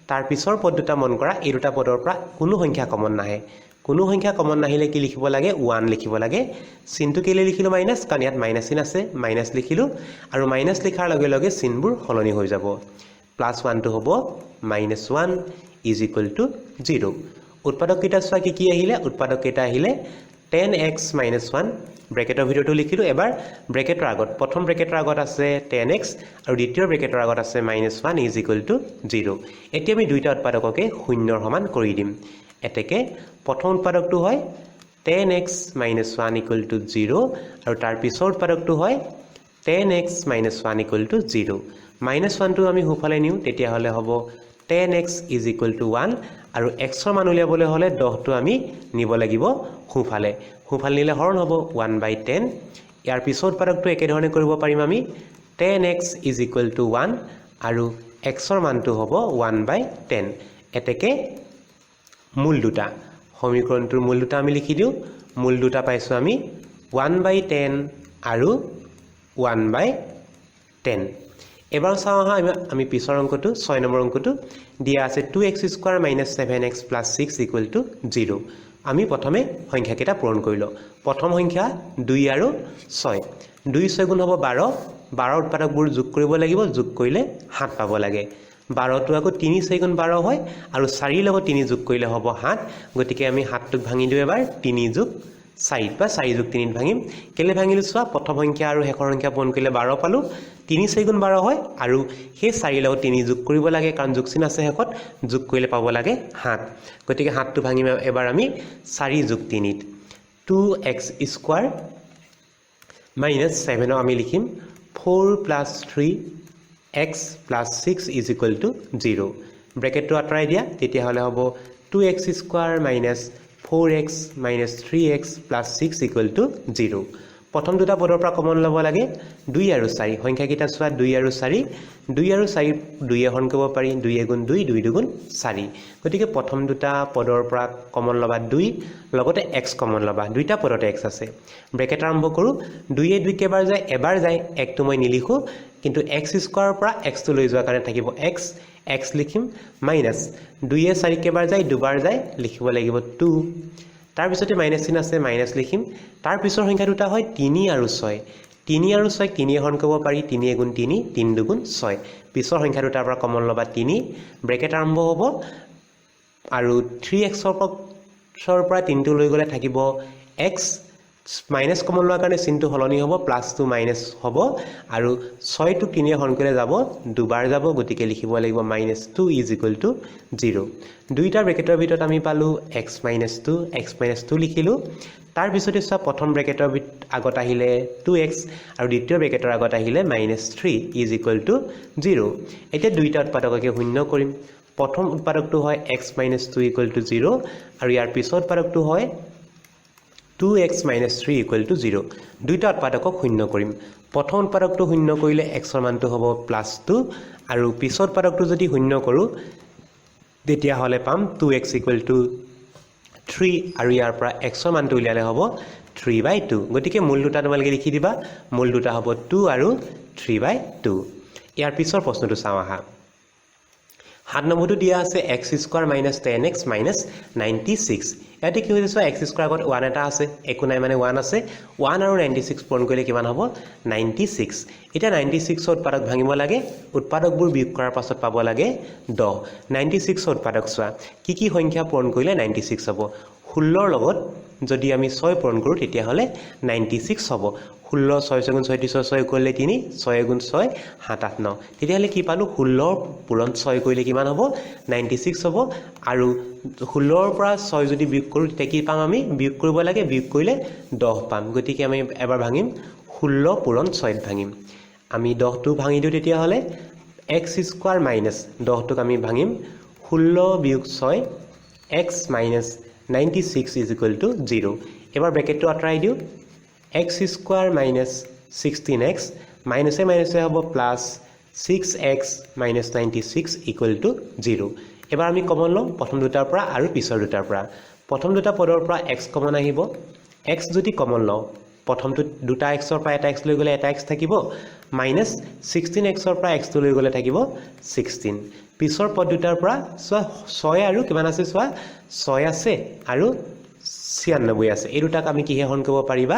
তাৰ পিছৰ পদ দুটা মন কৰা, এই দুটা পদৰ পৰা কোনো সংখ্যা কমন নাহে। কোনো সংখ্যা কমন নাহিলে কি লিখিব লাগে? 1 লিখিব লাগে। চিনটো কেলৈ লিখিলোঁ মাইনাছ? কাৰণ ইয়াত মাইনাছ চিন আছে, মাইনাছ লিখিলোঁ আৰু মাইনাছ লিখাৰ লগে লগে চিনবোৰ সলনি হৈ যাব। প্লাছ 1টো হ'ব মাইনাছ 1 is equal to 0। উৎপাদককেইটা চোৱা কি কি আহিলে? উৎপাদককেইটা আহিলে 10x minus 1, ব্ৰেকেটৰ ভিতৰতো লিখিলোঁ। এবাৰ ব্ৰেকেটৰ আগত, প্ৰথম ব্ৰেকেটৰ আগত আছে 10x আৰু দ্বিতীয় ব্ৰেকেটৰ আগত আছে মাইনাছ 1 is equal to 0। এতিয়া আমি দুইটা উৎপাদককে শূন্যৰ সমান কৰি দিম। এতেকে প্ৰথম উৎপাদকটো হয় 10x minus 1 equal to 0 আৰু তাৰ পিছৰ উৎপাদকটো হয় 10x minus 1 equal to 0। Minus 1টো আমি সোঁফালে নিওঁ, তেতিয়াহ'লে হ'ব 10x is equal to 1 আৰু এক্সৰ মান উলিয়াবলৈ হ'লে 10টো আমি নিব লাগিব সোঁফালে, সোঁফালে নিলে হৰণ হ'ব 1/10। ইয়াৰ পিছৰ উৎপাদকটো একেধৰণে কৰিব পাৰিম আমি 10x is equal to 1 আৰু এক্সৰ মানটো হ'ব 1/10। এতেকে মূল দুটা, সমীকৰণটোৰ মূল দুটা আমি লিখি দিওঁ। মূল দুটা পাইছোঁ আমি 1/10 আৰু 1/10। এবাৰ চাওঁ আহা আমি পিছৰ অংকটো, 6 নম্বৰ অংকটো দিয়া আছে 2x square minus 7x plus 6 equal to 0। আমি প্ৰথমে সংখ্যাকেইটা পূৰণ কৰি লওঁ। প্ৰথম সংখ্যা 2 আৰু 6। 2 6 গুণ হ'ব 12। 12 উৎপাদকবোৰ যোগ কৰিব লাগিব, যোগ কৰিলে 7 পাব লাগে। 12টো আকৌ 3 4 গুণ 12 হয় আৰু 4ৰ লগত 3 যোগ কৰিলে হ'ব 7। গতিকে আমি 7টোক ভাঙি দিওঁ এবাৰ, 3 যোগ 4 বা 4 যোগ 3 ভাঙিম। কেলৈ ভাঙিলোঁ চোৱা, প্ৰথম সংখ্যা আৰু শেষৰ সংখ্যা পূৰণ কৰিলে 12 পালোঁ, 3 4 গুণ 12 হয় আৰু সেই 4ৰ লগত 3 যোগ কৰিব লাগে, কাৰণ যোগ চিন আছে শেষত, যোগ কৰিলে পাব লাগে 7। গতিকে 7টো ভাঙিম এবাৰ আমি 4 যোগ 3ত। 2x square minus 7 আমি লিখিম 4 plus 3x plus 6 is equal to 0। ব্ৰেকেটটো আঁতৰাই দিয়া, তেতিয়াহ'লে হ'ব 2x square minus 4x minus 3x plus 6 equal to 0। প্ৰথম দুটা পদৰ পৰা কমন ল'ব লাগে, 2 আৰু 4। সংখ্যাকেইটা চোৱা, 2 আৰু 4। 2 আৰু 4 2 হৰণ কৰিব পাৰি, 2 এগুণ 2, 2 দুগুণ 4। গতিকে প্ৰথম দুটা পদৰ পৰা কমন ল'বা 2, লগতে x common ল'বা, দুইটা পদতে x আছে। ব্ৰেকেট আৰম্ভ কৰোঁ, 2 2 কেইবাৰ যায়, এবাৰ যায়, 1টো মই নিলিখোঁ, কিন্তু x স্কোৱাৰৰ পৰা xটো লৈ যোৱাৰ কাৰণে থাকিব x, x লিখিম, মাইনাছ 2 4 কেইবাৰ যায়, দুবাৰ যায়, লিখিব লাগিব 2। তাৰপিছতে মাইনাছ চিন আছে, মাইনাছ লিখিম। তাৰ পিছৰ সংখ্যা দুটা হয় 3 আৰু 6। 3 আৰু 6 3 হৰণ কৰিব পাৰি, 3 এগুণ 3, 3 দুগুণ 6। পিছৰ সংখ্যা দুটাৰ পৰা কমন ল'বা 3, ব্ৰেকেট আৰম্ভ হ'ব আৰু 3xৰ পৰা 3টো লৈ গ'লে থাকিব x, minus common লোৱাৰ কাৰণে চিনটো সলনি হ'ব, প্লাছটো মাইনাছ হ'ব আৰু 6টো 3 হৰণ কৰিলে যাব, দুবাৰ যাব, গতিকে লিখিব লাগিব minus 2 is equal to 0। দুইটা ব্ৰেকেটৰ ভিতৰত আমি পালোঁ x minus 2, x minus 2 লিখিলোঁ। তাৰপিছতে চোৱা, প্ৰথম ব্ৰেকেটৰ আগত আহিলে 2x আৰু দ্বিতীয় ব্ৰেকেটৰ আগত আহিলে minus 3 is equal to 0। এতিয়া দুইটা উৎপাদককে শূন্য কৰিম। প্ৰথম উৎপাদকটো হয় x minus 2 equal to 0 আৰু ইয়াৰ পিছৰ উৎপাদকটো হয় 2x minus 3 equal to 0। দুইটা উৎপাদকক শূন্য কৰিম। প্ৰথম উৎপাদকটো শূন্য কৰিলে xৰ মানটো হ'ব প্লাছ 2 আৰু পিছৰ উৎপাদকটো যদি শূন্য কৰোঁ তেতিয়াহ'লে পাম 2x equal to 3 আৰু ইয়াৰ পৰা xৰ মানটো উলিয়ালে হ'ব 3/2। গতিকে মূল দুটা তোমালোকে লিখি দিবা, মূল দুটা হ'ব 2 আৰু 3/2। ইয়াৰ পিছৰ প্ৰশ্নটো চাওঁ আহা। 7 নম্বৰটো দিয়া আছে x square minus 10x minus 96। ইয়াতে কি হৈছে চোৱা, x square আগত 1 এটা আছে, একো নাই মানে 1 আছে। 1 আৰু 96 পূৰণ কৰিলে কিমান হ'ব, 96। এতিয়া 96ৰ উৎপাদক ভাঙিব লাগে, উৎপাদকবোৰ বিয়োগ কৰাৰ পাছত পাব লাগে 10। 96ৰ উৎপাদক চোৱা, কি কি সংখ্যা পূৰণ কৰিলে 96 হ'ব। 16ৰ লগত যদি আমি 6 পূৰণ কৰোঁ তেতিয়াহ'লে 96 হ'ব। 16 6 6 গুণ 36 6 কৰিলে 3, 6 গুণ 6 7 8 9। তেতিয়াহ'লে কি পালোঁ, 16 পূৰণ 6 কৰিলে কিমান হ'ব, 96 হ'ব। আৰু 16ৰ পৰা 6 যদি বিয়োগ কৰোঁ তেতিয়া কি পাম, আমি বিয়োগ কৰিব লাগে, বিয়োগ কৰিলে 10 পাম। গতিকে আমি এবাৰ ভাঙিম, 16 পূৰণ 6 ভাঙিম। আমি 10টো ভাঙি দিওঁ, তেতিয়াহ'লে x square minus 10টোক আমি ভাঙিম 16 বিয়োগ 6 x minus 96 is equal to 0। এবাৰ ব্ৰেকেটটো আঁতৰাই দিওঁ, x square minus 16x মাইনাছে মাইনাছে হ'ব plus 6x minus 96 equal to 0। এবাৰ আমি কমন ল'ম প্ৰথম দুটাৰ পৰা আৰু পিছৰ দুটাৰ পৰা। প্ৰথম দুটা পদৰ পৰা x common আহিব, x যদি কমন লওঁ প্ৰথমটোত দুটা xৰ পৰা এটা x লৈ গ'লে এটা x থাকিব, মাইনাছ 16xৰ পৰা xটো লৈ গ'লে থাকিব 16। পিছৰ পদ দুটাৰ পৰা চোৱা 6 আৰু কিমান আছে চোৱা, 6 আছে আৰু 96 আছে। এই দুটাক আমি কিহে হৰণ কৰিব পাৰিবা,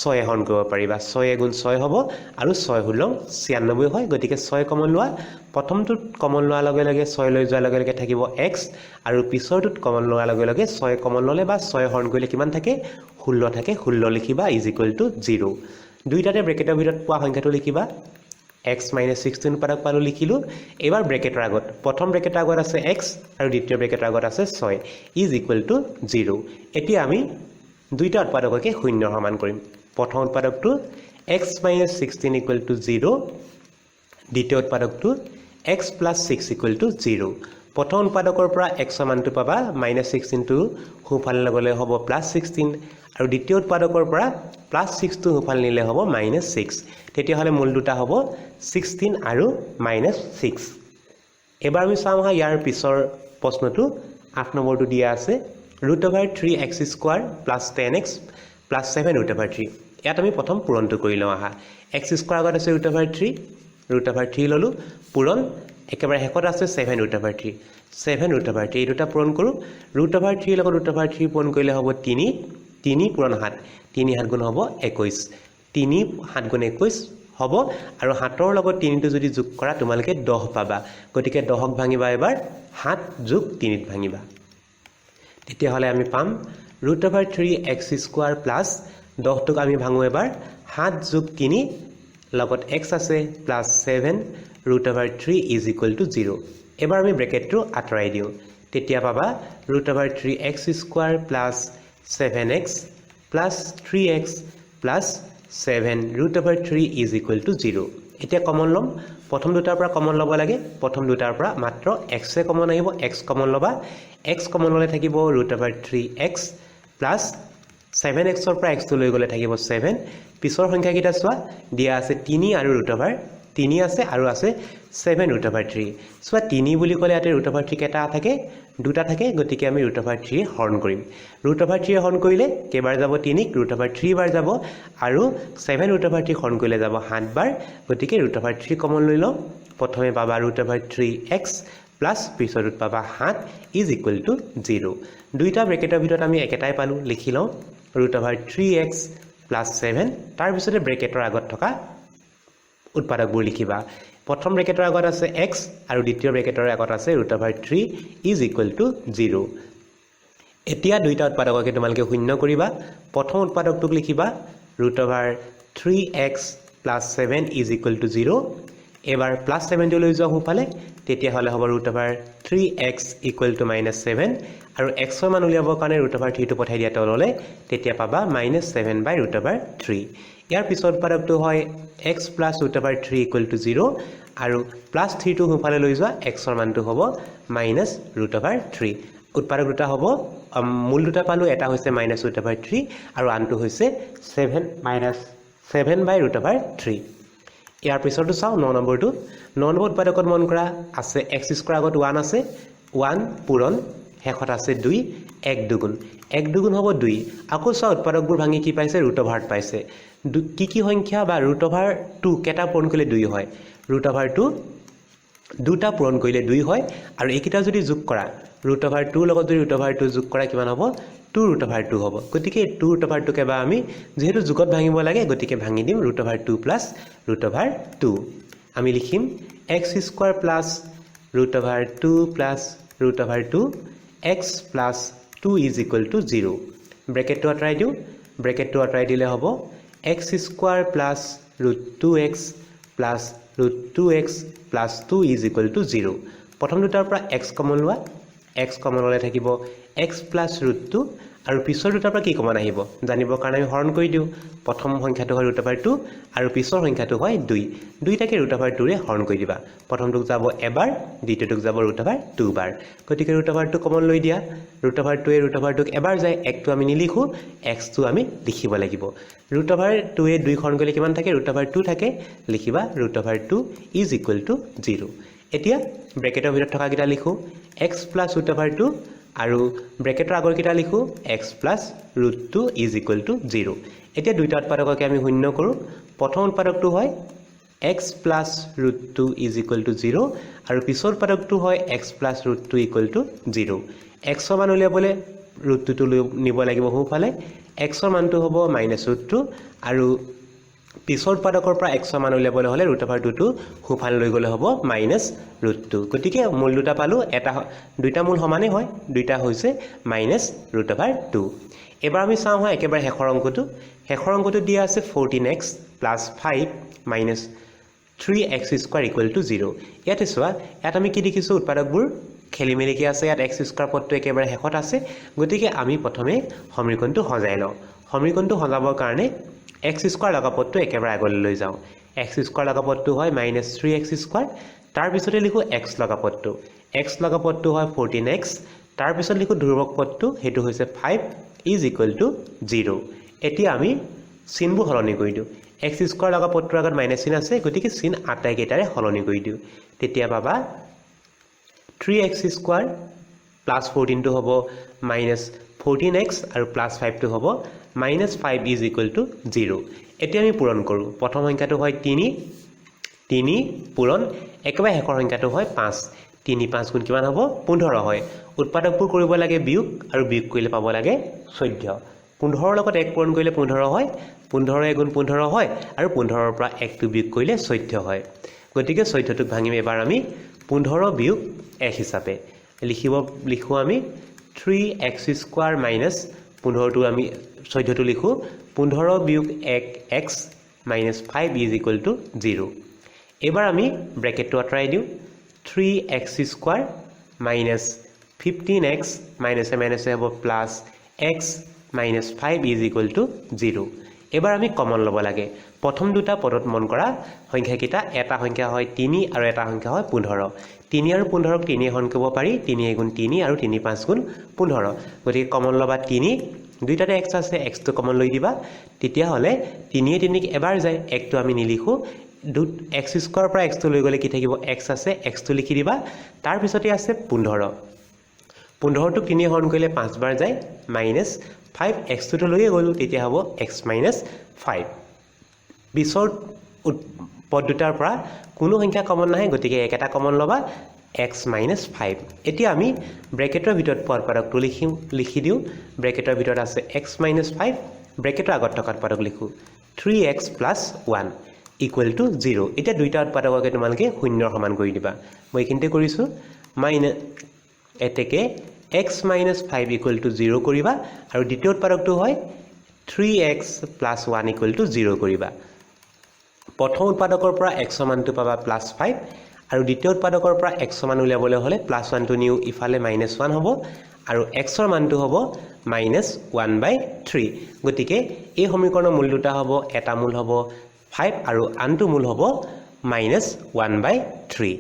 6 হৰণ কৰিব পাৰিবা। 6 গুণ 6 হ'ব আৰু 6 16 96 হয়। গতিকে 6 কমন লোৱা, প্ৰথমটোত কমন লোৱাৰ লগে লগে 6 লৈ যোৱাৰ লগে লগে থাকিব x আৰু পিছৰটোত কমন লোৱাৰ লগে লগে 6 কমন ল'লে বা 6 হৰণ কৰিলে কিমান থাকে, 16 থাকে। 16 লিখিবা is equal to 0। দুইটাতে ব্ৰেকেটৰ ভিতৰত পোৱা সংখ্যাটো লিখিবা, x minus 16 উৎপাদক পালোঁ লিখিলোঁ। এইবাৰ ব্ৰেকেটৰ আগত, প্ৰথম ব্ৰেকেটৰ আগত আছে x আৰু দ্বিতীয় ব্ৰেকেটৰ আগত আছে 6 is equal to 0। এতিয়া আমি দুইটা উৎপাদককে শূন্যৰ সমান কৰিম। প্ৰথম উৎপাদকটো x minus 16 equal to 0, দ্বিতীয় উৎপাদকটো x plus 6 equal to 0। প্ৰথম উৎপাদকৰ পৰা xৰ মানটো পাবা মাইনাছ 16টো সোঁফালে গ'লে হ'ব প্লাছ 16 আৰু দ্বিতীয় উৎপাদকৰ পৰা প্লাছ 6টো সোঁফালে নিলে হ'ব মাইনাছ 6। তেতিয়াহ'লে মূল দুটা হ'ব 16 আৰু মাইনাছ 6। এবাৰ আমি চাওঁ আহা ইয়াৰ পিছৰ প্ৰশ্নটো, 8 নম্বৰটো দিয়া আছে root over 3x square plus 10x plus 7 root over 3। ইয়াত আমি প্ৰথম পূৰণটো কৰি লওঁ আহা। এক্স স্কোৱাৰ আগত আছে root over 3, root over 3 ল'লোঁ, পূৰণ একেবাৰে শেষত আছে seven root over three। Seven root over three, এই দুটা পূৰণ কৰোঁ। ৰুট অভাৰ থ্ৰীৰ লগত ৰুট অভাৰ থ্ৰী পূৰণ কৰিলে হ'ব তিনি। তিনি পূৰণ সাত, তিনি সাত গুণ হ'ব 21। তিনি সাত গুণ 21 হ'ব আৰু সাতৰ লগত তিনিটো যদি যোগ কৰা, তোমালোকে 10 পাবা। গতিকে 10ক ভাঙিবা এবাৰ, সাত যোগ তিনিত ভাঙিবা। তেতিয়াহ'লে আমি পাম root over three x square plus 10টোক আমি ভাঙোঁ এবাৰ, সাত যোগ তিনি, লগত এক্স আছে, plus seven root over three is equal to zero। এবাৰ আমি ব্ৰেকেটটো আঁতৰাই দিওঁ। তেতিয়া পাবা root over three x square plus seven x plus three x plus seven root over three is equal to zero। এতিয়া কমন ল'ম। প্ৰথম দুটাৰ পৰা কমন ল'ব লাগে। প্ৰথম দুটাৰ পৰা মাত্ৰ এক্সে কমন আহিব। এক্স কমন ল'বা। এক্স কমন ল'লে থাকিব root over three x plus seven এক্সৰ পৰা এক্সটো লৈ গ'লে থাকিব ছেভেন। পিছৰ সংখ্যাকেইটা চোৱা, দিয়া আছে তিনি আৰু ৰুট অভাৰ তিনি আছে আৰু আছে ছেভেন ৰুট অভাৰ থ্ৰী। চোৱা, তিনি বুলি ক'লে ইয়াতে ৰুট অভাৰ থ্ৰী কেইটা থাকে? দুটা থাকে। গতিকে আমি ৰুট অভাৰ থ্ৰীয়ে হৰণ কৰিম। ৰুট অভাৰ থ্ৰীয়ে হৰণ কৰিলে কেইবাৰ যাব? তিনিক ৰুট অভাৰ থ্ৰী বাৰ যাব আৰু ছেভেন ৰুট অভাৰ থ্ৰী হৰণ কৰিলে যাব সাতবাৰ। গতিকে ৰুট অভাৰ থ্ৰী কমন লৈ লওঁ। প্ৰথমে পাবা root over three x plus পিছৰটোত পাবা সাত is equal to zero. দুইটা ব্ৰেকেটৰ ভিতৰত আমি একেটাই পালোঁ, লিখি লওঁ root over three x plus seven। তাৰপিছতে ব্ৰেকেটৰ আগত থকা উৎপাদকবোৰ লিখিবা। প্ৰথম ব্ৰেকেটৰ আগত আছে এক্স আৰু দ্বিতীয় ব্ৰেকেটৰ আগত আছে root over three is equal to zero। এতিয়া দুইটা উৎপাদককে তোমালোকে শূন্য কৰিবা। প্ৰথম উৎপাদকটোক লিখিবা root over three x plus seven is equal to zero। এইবাৰ প্লাছ ছেভেনটো লৈ যোৱা সোঁফালে। তেতিয়াহ'লে হ'ব root over three x equal to minus seven আৰু এক্সৰ মান উলিয়াবৰ কাৰণে ৰুট অভাৰ থ্ৰীটো পঠাই দিয়া তললৈ। তেতিয়া পাবা minus seven by root over three। ইয়াৰ পিছৰ উৎপাদকটো হয় x plus root over three equal to zero আৰু প্লাছ থ্ৰীটো সোঁফালে লৈ যোৱা। এক্সৰ মানটো হ'ব মাইনাছ ৰুট অভাৰ থ্ৰী। উৎপাদক দুটা হ'ব, মূল দুটা পালোঁ, এটা হৈছে মাইনাছ ৰুট অভাৰ থ্ৰী আৰু আনটো হৈছে seven minus seven by root over three। ইয়াৰ পিছৰটো চাওঁ, ন নম্বৰটো। ন নম্বৰ উৎপাদকত মন কৰা, আছে এক্স স্কোৱাৰ, আগত ওৱান আছে। ওৱান পূৰণ শেষত আছে দুই। এক দুগুণ, এক দুগুণ হ'ব দুই। আকৌ চোৱা, উৎপাদকবোৰ ভাঙি কি পাইছে? ৰুট অভাৰত পাইছে। কি কি সংখ্যা বা ৰুট অভাৰ টু কেইটা পূৰণ কৰিলে দুই হয়? ৰুট অভাৰ টু দুটা পূৰণ কৰিলে দুই হয়। আৰু এইকেইটা যদি যোগ কৰা, ৰুট অভাৰ টুৰ লগত যদি ৰুট অভাৰ টু যোগ কৰা, কিমান হ'ব? টু ৰুট অভাৰ টু হ'ব। গতিকে টু ৰুট অভাৰ টুক এবাৰ আমি যিহেতু যোগত ভাঙিব লাগে, গতিকে ভাঙি দিম root over two plus root over two। আমি লিখিম x square plus root over two plus root over two x plus two is equal to zero। ব্ৰেকেটটো আঁতৰাই দিওঁ। ব্ৰেকেটটো আঁতৰাই দিলে হ'ব x square plus root two x plus root two x plus two is equal to zero। প্ৰথম দুটাৰ পৰা x common লোৱা। X common ল'লে থাকিব এক্স প্লাছ ৰুট টু আৰু পিছৰ দুটাৰ পৰা কি কমন আহিব জানিবৰ কাৰণে আমি হৰণ কৰি দিওঁ। প্ৰথম সংখ্যাটো হয় ৰুট অভাৰ টু আৰু পিছৰ সংখ্যাটো হয় দুই। দুইটাকে ৰুট অভাৰ টুৰে হৰণ কৰি দিবা। প্ৰথমটোক যাব এবাৰ, দ্বিতীয়টোক যাব ৰুট অভাৰ টু বাৰ। গতিকে ৰুট অভাৰ টু কমন লৈ দিয়া। ৰুট অভাৰ টুৱে ৰুট অভাৰ টুক এবাৰ যায়। একটো আমি নিলিখোঁ, এক্সটো আমি লিখিব লাগিব। ৰুট অভাৰ টুৱে দুই হৰণ কৰিলে কিমান থাকে? ৰুট অভাৰ টু থাকে। লিখিবা root over two is equal to zero। এতিয়া ব্ৰেকেটৰ ভিতৰত থকাকেইটা লিখোঁ, x plus root over two আৰু ব্ৰেকেটৰ আগৰকেইটা লিখোঁ, x plus root two is equal to zero। এতিয়া দুইটা উৎপাদককে আমি শূন্য কৰোঁ। প্ৰথম উৎপাদকটো হয় x plus root two is equal to zero আৰু পিছৰ উৎপাদকটো হয় x plus root two equal to zero। এক্সৰ মান উলিয়াবলৈ ৰুট টুটো লৈ নিব লাগিব সোঁফালে। এক্সৰ মানটো হ'ব মাইনাছ ৰুট টু আৰু পিছৰ উৎপাদকৰ পৰা এক্সৰ মান উলিয়াবলৈ হ'লে ৰুট অভাৰ টুটো সোঁফালে লৈ গ'লে হ'ব মাইনাছ ৰুট টু। গতিকে মূল দুটা পালোঁ, এটা দুইটা মূল সমানেই হয়, দুইটা হৈছে মাইনাছ ৰুট অভাৰ টু। এবাৰ আমি চাওঁ হয় একেবাৰে শেষৰ অংকটো। শেষৰ অংকটো দিয়া আছে 14 x plus five minus three x square equal to zero। ইয়াতে চোৱা, ইয়াত আমি কি দেখিছোঁ? উৎপাদকবোৰ খেলি মেলিকৈ আছে। ইয়াত এক্স স্কোৱাৰ পদটো একেবাৰে শেষত আছে। গতিকে আমি প্ৰথমে সমীকৰণটো সজাই লওঁ। সমীকৰণটো সজাবৰ কাৰণে এক্স স্কোৱাৰ লগা পদটো একেবাৰে আগলৈ লৈ যাওঁ। এক্স স্কোৱাৰ লগা পদটো হয় মাইনাছ থ্ৰী এক্স স্কোৱাৰ। তাৰপিছতে লিখোঁ এক্স লগা পদটো। এক্স লগা পদটো হয় 14 এক্স। তাৰপিছত লিখোঁ ধ্ৰুৱক পদটো, সেইটো হৈছে five is equal to zero। এতিয়া আমি চিনবোৰ সলনি কৰি দিওঁ। এক্স স্কোৱাৰ লগা পদটোৰ আগত মাইনাছ চিন আছে, গতিকে চিন আটাইকেইটাৰে সলনি কৰি দিওঁ। তেতিয়া পাবা থ্ৰী এক্স স্কোৱাৰ প্লাছ 14টো হ'ব মাইনাছ 14 এক্স আৰু প্লাছ ফাইভটো হ'ব minus five is equal to zero। এতিয়া আমি পূৰণ কৰোঁ। প্ৰথম সংখ্যাটো হয় তিনি। তিনি পূৰণ একেবাৰে শেষৰ সংখ্যাটো হয় পাঁচ। তিনি পাঁচ গুণ কিমান হ'ব? 15 হয়। উৎপাদকবোৰ কৰিব লাগে বিয়োগ আৰু বিয়োগ কৰিলে পাব লাগে 14। 15ৰ লগত এক পূৰণ কৰিলে 15 হয়, 15 এগুণ 15 হয় আৰু 15ৰ পৰা একটো বিয়োগ কৰিলে 14 হয়। গতিকে 14টোক ভাঙিম এবাৰ আমি 15 বিয়োগ এক হিচাপে লিখোঁ আমি থ্ৰী এক্স স্কোৱাৰ মাইনাছ 15টো, আমি 14টো লিখোঁ 15 বিয়োগ এক x minus 5 is equal to 0। এইবাৰ আমি ব্ৰেকেটটো আঁতৰাই দিওঁ। Three x square minus 15 x, মাইনাছে মাইনাছে হ'ব plus, x minus 5 is equal to 0। এইবাৰ আমি কমন ল'ব লাগে। প্ৰথম দুটা পদত মন কৰা সংখ্যাকেইটা, এটা সংখ্যা হয় তিনি আৰু এটা সংখ্যা হয় 15। তিনি আৰু 15ক তিনিয়ে হৰণ কৰিব পাৰি, তিনি এগুণ তিনি আৰু তিনি পাঁচ গুণ 15। গতিকে কমন ল'বা তিনি। দুইটাতে এক্স আছে, এক্সটো কমন লৈ দিবা। তেতিয়াহ'লে তিনিয়ে তিনিক এবাৰ যায়, একটো আমি নিলিখোঁ। এক্স স্কোৱাৰৰ পৰা এক্সটো লৈ গ'লে কি থাকিব? এক্স আছে, এক্সটো লিখি দিবা। তাৰপিছতে আছে 15। 15টোক তিনিয়ে হৰণ কৰিলে পাঁচবাৰ যায়, মাইনাছ 5, এক্সটোতো লৈয়ে গ'লোঁ, তেতিয়া হ'ব এক্স মাইনাছ 5। পিছৰ পদ দুটাৰ পৰা কোনো সংখ্যা কমন নাহে, গতিকে একেটা কমন ল'বা, এক্স মাইনাছ 5। এতিয়া আমি ব্ৰেকেটৰ ভিতৰত পোৱা উৎপাদকটো লিখি দিওঁ। ব্ৰেকেটৰ ভিতৰত আছে এক্স মাইনাছ 5, ব্ৰেকেটৰ আগত থকা উৎপাদক লিখোঁ 3 x plus 1 equal to 0। এতিয়া দুইটা উৎপাদককে তোমালোকে শূন্যৰ সমান কৰি দিবা। মই এইখিনিতে কৰিছোঁ। এতেকে x minus 5 equal to 0 কৰিবা আৰু দ্বিতীয় উৎপাদকটো হয় 3 x plus 1 equal to 0 কৰিবা। প্ৰথম উৎপাদকৰ পৰা এক্সৰ মানটো পাবা প্লাছ 5 আৰু দ্বিতীয় উৎপাদকৰ পৰা এক্সৰ মান উলিয়াবলৈ হ'লে প্লাছ 1টো নিও ইফালে মাইনাছ 1 হ'ব আৰু এক্সৰ মানটো হ'ব মাইনাছ 1/3। গতিকে এই সমীকৰণৰ মূল দুটা হ'ব, এটা মূল হ'ব 5 আৰু আনটো মূল হ'ব মাইনাছ 1/3।